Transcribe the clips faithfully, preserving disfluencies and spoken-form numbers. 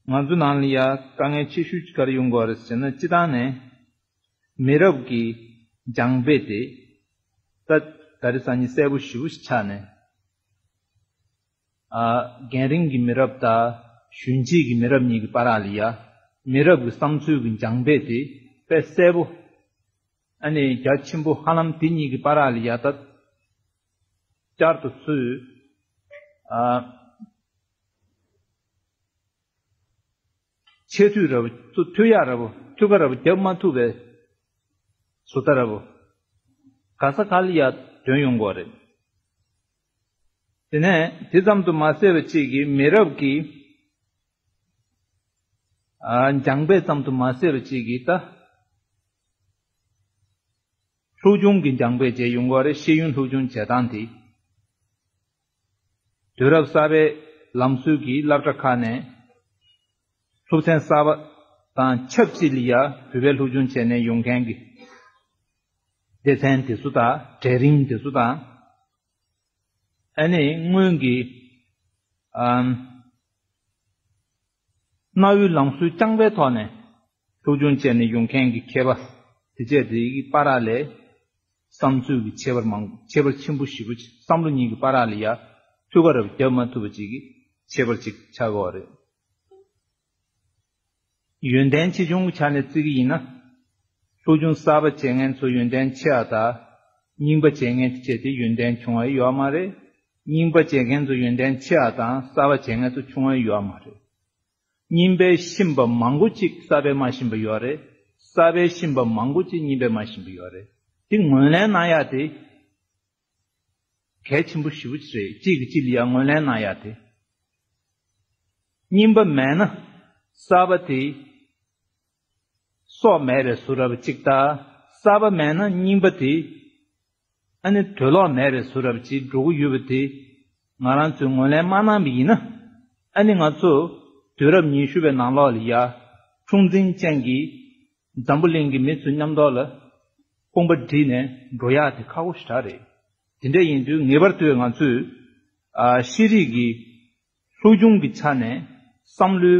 ང་ཚོ་ནང་ལ་ཡ་དཀའ་ངལ་ཆེ་ཤོས་ག་རེ་ཡོང་གི་ཡོད་རེད་ཟེར་ན། སྤྱིར་བཏང་ནས་མི་རབས་ཀྱི་སྦྱངས་འབད་དེ་ད་ད་རེས་སང་ཉིན་གསལ་པོ་ཞེ་པོ་ཞིག་ཆགས་ནས། ཨ། རྒན་རིམ་གྱི་མི་རབས་དང་གཞོན་སྐྱེས་ཀྱི་མི་རབས་གཉིས་ཀྱི་བར་ལ་ཡ། མི་རབས་ཀྱི་བསམ་ཚུལ་གྱི་སྦྱངས་འབད་དེ་དཔེ་གསལ་པོ། ཨ་ནི་རྒྱ་ཆེན་པོ་ཧ་ལམ་དེ་གཉིས་ཀྱི་བར་ལ་ཡ་ད་བསྐྱར་དུ་ཚུར། ཨ། ཆེ་མཐུད་ར་བོ། ཚུར་མཐུད་ཡག་ར་བོ། མཐུད་ཀ་ར་བོ་རྒྱབ་མ་ཐུབ་པའི་བཟོ་ལྟ་ར་བོ། ག་ས་ག་ལ་ཡ་ཐོན་ཡོང་གི་ཡོད་རེད། དེ་ནས་དེ་ཙམ་དུ་མ་ཟད་པ་ཅིག་གིས་མི་རབས་ཀྱི། ཨ། སྦྱངས་འབད་ཙམ་དུ་མ་ཟད་པ་ཅིག་གིས་ད། སློབ་སྦྱོང་གི་སྦྱངས་འབད་བྱས་ཡོང་གི་ཡོད་རེད། ཤེས་ཡོན་སློབ་སྦྱོང་བྱེད་སྟངས་དེ། དུས་རབས་གསར་པའི་ལམ་སྲོལ་གྱི་སློབ་གྲྭ་ཁག་ནས་སློབ་ཚན་གསར་པ་དང་ཆབས་ཅིག་ལ་ཡ་བོད་པའི་སློབ་སྦྱོང་བྱས་ནས་ཡོང་མཁན་གྱི་སྡེ་ཚན་དེ་ཚོ་དང་། གྲལ་རིམ་དེ་ཚོ་དང་། ཨ་ནི་སྔོན་གྱི། ཨམ། གནའ་བོའི་ལམ་སྲོལ་རྐྱང་པའི་ཐོག་ནས་སློབ་སྦྱོང་བྱས་ནས་ཡོང་མཁན་གྱི་མཁས་པ་དེ་བཅས་དེ་གི་བར་ལ་བསམ་ཚུལ་གྱི་ཁྱད་པར་མང་། ཁྱད་པར་ཆེན་པོ་ཞེ་པོ་ཅིག། བསམ་བློ་གཉིས་ཀྱི་བར་ལ་ཡ་མཐུད་ཀ་ར་བོ་རྒྱབ་མ་ཐུབ་པ་ཅིག་གི་ཁྱད་པར་ཅིག་ཆགས་ཀྱི་ཡོད་རེད། ཡོན་ཏན་ཆེ་ཆུང་གི་ཆ་ནས་བརྩི་གི་ཡིན་ན། སློབ་སྦྱོང་གསར་པ་བྱེད་མཁན་ཚོ་ཡོན་ཏན་ཆེ་བ་དང་། རྙིང་པ་བྱེད་མཁན་དེ་བྱས་ཏེ་ཡོན་ཏན་ཆུང་བ་ཡོད་མ་རེད། རྙིང་པ་བྱེད་མཁན་ཚོ་ཡོན་ཏན་ཆེ་བ་དང་གསར་པ་བྱེད་མཁན་ཚོ་ཆུང་བ་ཡོད་མ་རེད། རྙིང་པས་ཤེས་པ་མང་པོ་ཅིག་གསར་པས་མ་ཤེས་པ་ཡོད་རེད། གསར་པས་ཤེས་པ་མང་པོ་ཅིག་རྙིང་པས་མ་ཤེས་པ་ཡོད་རེད། དེ་ངོས་ལེན་གནང་ཡ་དེ་གལ་ཆེན་པོ་ཞེ་པོ་ཅིག་རེད། གཅིག་གིས་གཅིག་ལ་ཡ་ངོས་ལེན་གནང་ཡ་དེ། རྙིང་པ་མེད་ན་གསར་པ་དེ་སྲོག་མེད་པའི་བཟོ་འདྲ་བ་ཅིག་དང་། གསར་པ་མེད་ན་རྙིང་པ་དེ་ཨ་ནི་འདོད་ལོག་མེད་པའི་བཟོ་འདྲ་བ་ཅིག་འགྲོ་གི་ཡོད་པ་དེ་ང་རང་ཚོས་ངོས་ལེན་མ་གནང་བ་ཡིན་ན། ཨ་ནི་ང་ཚོ་དུས་རབས་ཉི་ཤུ་པའི་ནང་ལོགས་ལ་ཡ་འཁྲུག་འཛིང་ཅན་གྱི་འཛམ་བུ་གླིང་གི་མི་ཚོའི་མཉམ་ཐོག་ལ་དཔུང་པ་སྒྲིལ་ནས་འགྲོ་ཡག་དེ་ཁག་པོ་ཞེ་དྲག་རེད། དེ་འདྲ་ཡིན་དུས་ངེས་པར་དུ་ང་ཚོས། ཨ། ཤེས་རིག་གི་སློབ་སྦྱོང་གི་ཆ་ནས་བསམ་བློའི་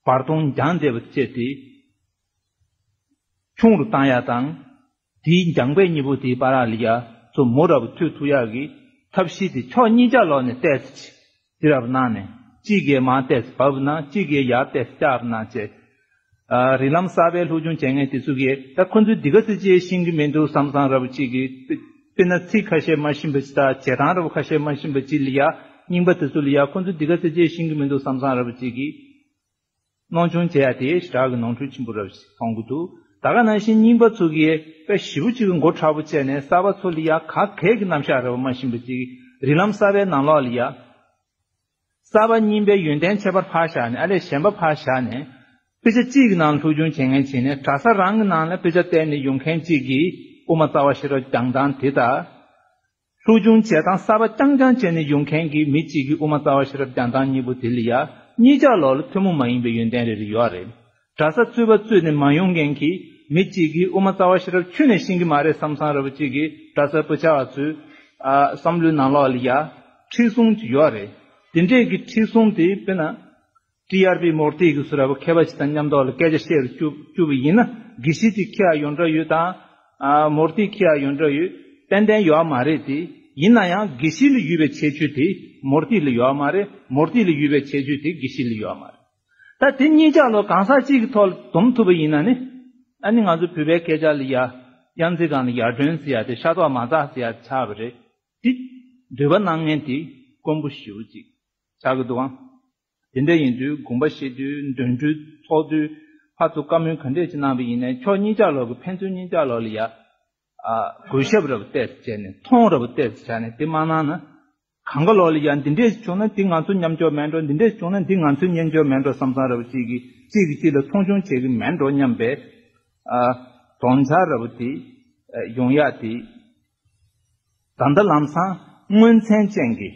བར་སྟོང་རྒྱང་བསྡད་པ་བཅས་ཏེ་ཆུང་རུ་བཏང་ཡག་དང་། དེའི་སྦྱངས་པའི་གཉིས་པོ་དེའི་བར་ལ་ཡ་ཚོ་མོ་འདྲ་བོ་མཐུད་ཐུབ་ཡག་གི་ཐབས་ཤེས་དེ་ཕྱོགས་གཉིས་ཆ་ལོག་ནས་ཏོག་ཙམ་ཅིག་དེ་འདྲ་བོ་གནང་ནས། གཅིག་གིས་མར་ཏོག་ཙམ་བབས་ན་གཅིག་གིས་ཡར་ཏོག་ཙམ་བཀྱགས་གནང་བྱས། ཨ། རིགས་ལམ་གསར་པའི་སློབ་སྦྱོང་བྱེད་མཁན་དེ་ཚོ་གིས་ད་ཁོ་ཚོས་འདི་ག་ཚོད་ཅིག་ཤེས་ཀྱི་མི་འདུག་བསམ་བསམ་འདྲ་བོ་ཅིག་གིས། དཔེར་ན་ཚིག་ཁ་ཤས་མ་ཤེས་པ་ཅིག་དང་བྱེད་སྟངས་འདྲ་བོ་ཁ་ཤས་མ་ཤེས་པ་ཅིག་ལ་ཡ། རྙིང་པ་དེ་ཚོ་ལ་ཡ་ཁོ་ཚོས་འདི་ག་ཚོད་ཅིག་ཤེས་ཀྱི་མི་འདུག་བསམ་བསམ་འདྲ་བོ་ཅིག་གིས། སྣང་ཆུང་བྱེད་ཡ་དེ་ཞེ་དྲག་གི་ནོར་འཁྲུལ་ཆེན་པོ་རབ་ཞིག་མཐོང་གི་འདུག། ད་ག་ནང་བཞིན་རྙིང་པ་ཚོ་གིས་དཔེ་ཞེ་པོ་ཅིག་གི་མགོ་མཁྲེགས་པོ་བྱས་ནས་གསར་པ་ཚོ་ལ་ཡ་ག་གེ་གི་རྣམ་གཞག་རབ་མ་ཤེས་པ་ཅིག། རིགས་ལམ་གསར་པའི་ནང་ལོགས་ལ་ཡ། གསར་པ་རྙིང་པའི་ཡོན་ཏན་ཁྱད་པར་ཕར་བཞག་ནས། ཨ་ལས་གཞན་པ་ཕར་བཞག་ནས། དཔེ་ཆ་གཅིག་གི་ནང་སློབ་སྦྱོང་བྱེད་མཁན་བྱས་ནས་གྲྭ་ས་རང་གི་ནང་ལ་དཔེ་ཆ་བལྟས་ནས་ཡོང་མཁན་གཅིག་གིས་དབུ་མ་རྩ་བ་ཤེས་རབ་སྦྱང་སྟངས་དེ་དང་། སློབ་སྦྱོང་བྱེད་སྟངས་གསར་པ་རྐྱང་རྐྱང་བྱས་ནས་ཡོང་མཁན་གྱི་མི་གཅིག་གིས་དབུ་མ་རྩ་བ་ཤེས་རབ་སྦྱང་སྟངས་གཉིས་པོ་དེ་ལ་ཡ་གཉིས་ཆ་ལོགས་ལ་ཐུན་མོང་མ་ཡིན་པའི་ཡོན་ཏན་རེ་རེ་ཡོད་རེད། གྲྭ་ས་རྩོད་པ་རྩོད་ནས་མ་ཡོང་མཁན་གྱི་མི་གཅིག་གིས་དབུ་མ་རྩ་བ་ཤེས་རབ་ཁྱོན་ནས་ཤེས་ཀྱི་མ་རེད་བསམ་བསམ་འདྲ་བོ་གཅིག་གིས་གྲྭ་ས་སྤུ་ཆ་བ་ཚོའི། ཨ། བསམ་བློའི་ནང་ལོགས་ལ་ཡ་མཁྲེགས་བཟུང་ཅིག་ཡོད་རེད། དེ་འདྲས་ཀྱི་མཁྲེགས་བཟུང་དེ་དཔེར་ན། ཊི་ཨར་པི་མོར་ཏི་གི་བཟོ་འདྲ་བོ་མཁས་པ་ཞིག་དང་མཉམ་དུ་ལ་སྐད་ཆ་བཤད་རུ་བཅུག་བཅུག་པ་ཡིན་ན། དགེ་བཤེས་དེ་ཁྱི་ཡ་ཡོད་འདྲ་ཡོད་དང་། ཨ། མོར་ཏི་ཁྱི་ཡ་ཡོད་འདྲ་ཡོད། ཏན་ཏན་ཡོད་མ་རེད་དེ། ཡིན་ན་ཡང་དགེ་བཤེས་ལ་ཡོད་པའི་ཁྱད་ཆོས་དེ་མོར་ཏི་ལ་ཡོད་མ་རེད། མོར་ཏི་ལ་ཡོད་པའི་ཁྱད་ཆོས་དེ་དགེ་བཤེས་ལ་ཡོད་མ་རེད། ད་དེ་གཉིས་ཆ་ལོ་གང་ཟག་གཅིག་གི་ཐོག་ལ་འཛོམས་ཐུབ་པ་ཡིན་ན་ནི། ཨ་ནི་ང་ཚོ་བོད་པའི་སྐད་ཆ་ལ་ཡ། གཡང་རྩེ་སྒང་ལ་ཡར་སྒྲོན་ཟེར་ཡ་དེ་ཤ་ཏོག་མ་འཛག་ཟེར་ཡ་དེ་ཆགས་པ་རེད། དེ་འདོད་པ་གནང་མཁན་དེ་དཀོན་པོ་ཞེ་པོ་ཅིག་ཆགས་ཀྱི་འདུག་ཨང་། དེ་འདྲ་ཡིན་དུས་དགོངས་པ་བཞེས་དུས། འདོན་འགྲུལ་ཚོགས་དུས། ཕར་ཚུར་བཀའ་མོལ་ག་འདྲས་ཅིག་གནང་བ་ཡིན་ནའི་ཕྱོགས་གཉིས་ཆ་ལོག་གི་ཕན་ཚུན་གཉིས་ཆ་ལོག་ལ་ཡ། ཨ། གུས་ཞབས་འདྲ་བོ་ཏོག་ཙམ་བྱས་ནས། མཐོང་འདྲ་བོ་ཏོག་ཙམ་བྱས་ནས་དེ་མ་གནང་ན། གང་ག་ལོག་ལ་ཡ་འདི་འདྲས་བྱུང་ན་འདི་ང་ཚོ་མཉམ་འཇོག་མེད་འགྲོ། འདི་འདྲས་བྱུང་ན་འདི་ང་ཚོའི་མཉམ་འཇོག་མེད་འགྲོ་བསམ་བསམ་འདྲ་བོ་གཅིག་གིས་གཅིག་གིས་གཅིག་ལ་མཐོང་ཆུང་བྱེད་ཀྱི་མེད་འགྲོ་སྙམ་པའི། ཨ། དོགས་འཆར་འདྲ་བོ་དེ། ཨ། ཡོང་ཡག་དེ། ད་ལྟ་ལམ་སང་མངོན་མཚན་ཅན་གྱི་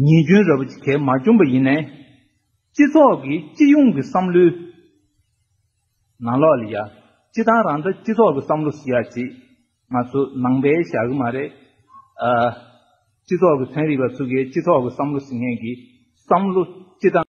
ཉེས་སྐྱོན་འདྲ་བོ་ཅིག་གས་མ་བྱུང་བ་ཡིན་ནའི། སྤྱི་ཚོགས་ཀྱི་སྤྱི་ཡོངས་ཀྱི་བསམ་བློའི་ནང་ལོགས་ལ་ཡ། སྤྱི་བཏང་རང་ད་སྤྱི་ཚོགས་ཀྱི་བསམ་བློ་ཟེར་ཡ་ཅིག་ང་ཚོ་ནང་པའི་བཞག་གི་མ་རེད། ཨ། སྤྱི་ཚོགས་ཀྱི་ཚན་རིག་པ་ཚོ་གིས་སྤྱི་ཚོགས་ཀྱི་བསམ་བློ་ཟེར་མཁན་གྱི་བསམ་བློ་སྤྱི་བཏང་།